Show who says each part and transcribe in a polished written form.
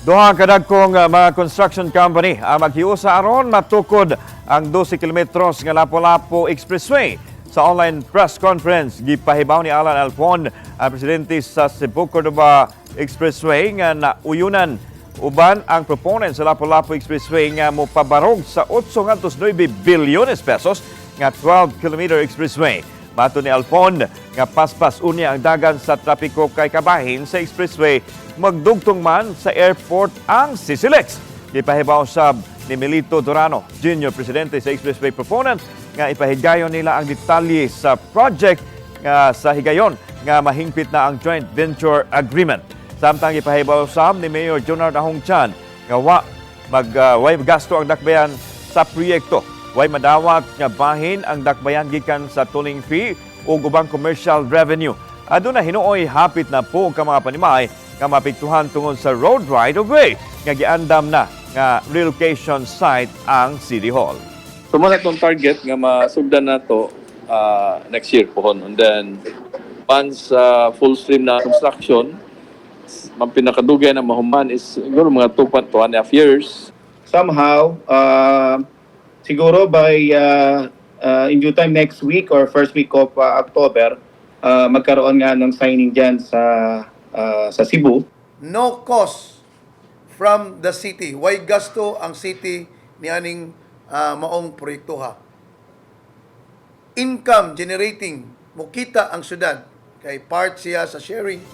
Speaker 1: Duha ka dagkong mga construction company ang maghiusa aron matukod ang 12 kilometros nga Lapu-Lapu Expressway. Sa online press conference, gipahibaw ni Alan Alfon, ang presidente sa Cebu Cordova Expressway, nga nauyunan uban ang proponent sa Lapu-Lapu Expressway nga mopabarog sa 809 bilyones pesos nga 12-kilometer expressway. Matod ni Alfon nga paspas unya ang dagan sa trapiko kay kabahin sa expressway magdugtong man sa airport ang CCLEX. Gipahibaw sab ni Melito Durano, Junior Presidente sa Expressway Proponent, nga ipahigayon nila ang detalye sa project nga sa higayon nga mahingpit na ang joint venture agreement. Samtang ipahibaw sab ni Mayor Junard Ahong Chan nga wa mag way gasto ang dakbayan sa proyekto. Way madawat nga bahin ang dakbayan gikan sa tolling fee o ubang commercial revenue. Aduna hinuoy hapit na po ka mga panimay nga maapektuhan tungod sa road right of way nga giandam na nga relocation site ang City Hall.
Speaker 2: So mao na atong target nga masugdan nato next year pohon. And then once full stream na construction, ang pinakadugay na mahuman is siguro mga 2.5 years.
Speaker 3: Somehow, siguro by in due time next week or first week of October, magkaroon nga ng signing dyan sa Cebu.
Speaker 4: No cost from the city. Way gasto ang city ni aning maong proyekto ha. Income generating, mukita ang syudad kay part siya sa sharing.